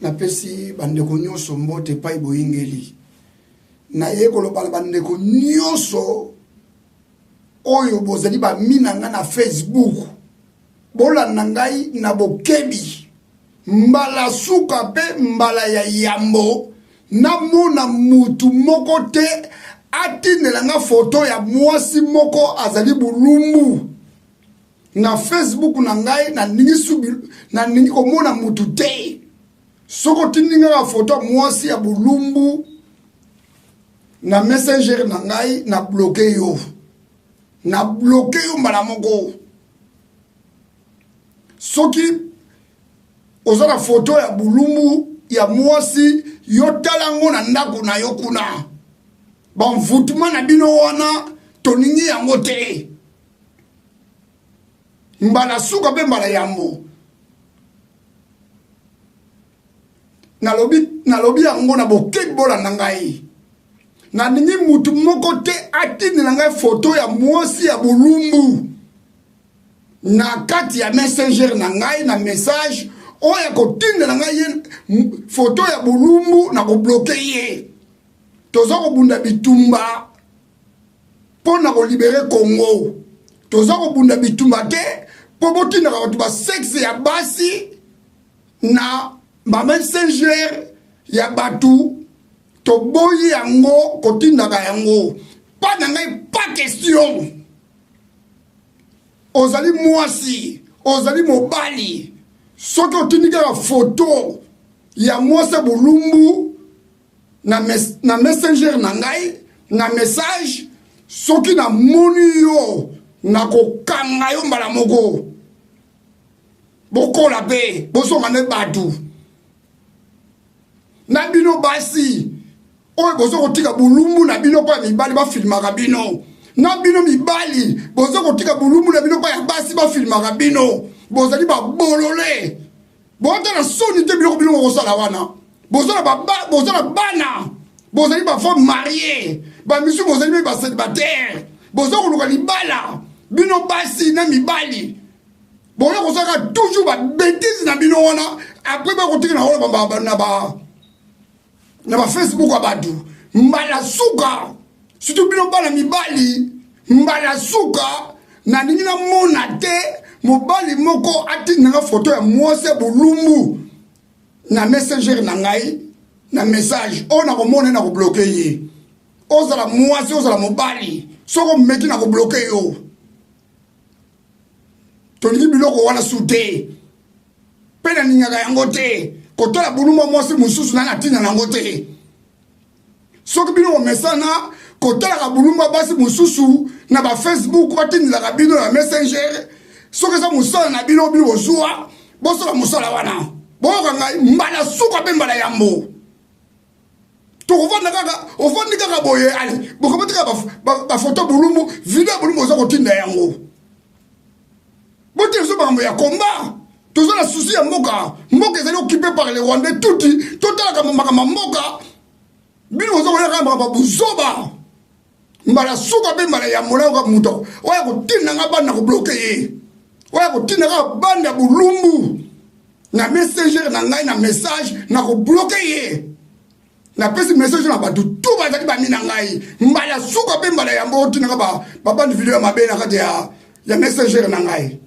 Napesi bandeko nyonso mbote epai boyingeli. Naye koloba na bandeko nyonso oyo bozali bami na ngai na Facebook, bolanda ngai na bokebi. Mbala suka mpe mbala ya yambo namona mutu moko te atindela nga foto ya mwasi moko azali bulumbu na Facebook na ngai. Nalingi subi, nalingi komona mutu te. Soki otindi ngai foto ya mwasi ya bulumbu na Messenger na ngai, na bloquer yo, na bloquer yo mbala moko. Soki oza na foto ya bulumbu ya mwasi, yo tala yango na ndako na yo kuna. Bamvutuma na bino wana, tolingi yango te. Mbala suka mpe mbala yambo nalobi, nalobi yango na bokebi, bolanda ngai. Nalingi mutu moko te atindela ngai foto ya mwasi ya bolumbu na kati ya Messenger na ngai na message. Oyo akotindela ngai ye foto ya bolumbu, na kobloquer ye. Toza kobunda bitumba mpo na kolibérer Congo. Toza kobunda bitumba te mpo botindaka bato basexe ya basi na baMessenger ya bato. Toboyi yango, kotindaka yango mpa na ngai, pas question. Ozali mwasi, ozali mobali, soki otindi kaka foto ya mwasi ya bolumbu na Messenger na ngai na message, soki namoni yo, nakokanga yo mbala moko. Bokola mpe bozonga nde bato. Na bino basi oyo boza kotika bolumbu na bino mpo ya mibali bafilmaka bino, na bino mibali boza kotika bolumbu na bino mpo ya basi bafilmaka bino, bozali babolole. Botala soni te biloko bino bokosala wana. Boza na bana, bozali bafemme mariée, bamisu bozali mpe bacélibataire, boza koluka libala. Bino basi na mibali boya kosalaka toujours babêtises na bino wana, après bakotika na wana na baFacebook ya bato. Mbala suka, surtout bino bana mibali, mbala suka nalingi namona te mobali moko atindanga foto ya mwasi ya bolumbu na Messenger na ngai na message. Oyo nakomona ye, na kobloquer ye. Ozala mwasi, ozala mobali, soki omeki, na kobloquer yo. Tolingi biloko wana su te, mpe nalingaka yango te. Kotala bolumbu mwasi mosusu na ntina nango te. Soki bino bomesana kotalaka bolumbu basi mosusu na baFacebook, batindelaka bino na Messenger, soki eza mosala na bino, bino bozwa bosala mosala wana. Boyoka ngai, mbala suka mpe mbala yambo. Tokovanda kaka, ovandi kaka boye, ale bokomati kaka bafoto bolumbu, video ya bolumbu, oza kotinda yango. Botia biso makambo ya komba. Toza na souci ya mboka. Mboka ezali occupé par les Rwandais tuti. Totalaka makambo ya mboka, bino boza koyaka makambo ya buzoba. Mbala suka mpe mbala yambo, nayoka moto oyo akotinda nga banda kobloquer ye. Oyo akotinda kaka banda ya bolumbu na Messenger na ngai na message, na kobloquer ye. Napesi message na bato tu bazali bami na ngai, mbala suka mpe mbala yambo, otindaka babande video ya mabe na kati ya Messenger na ngai.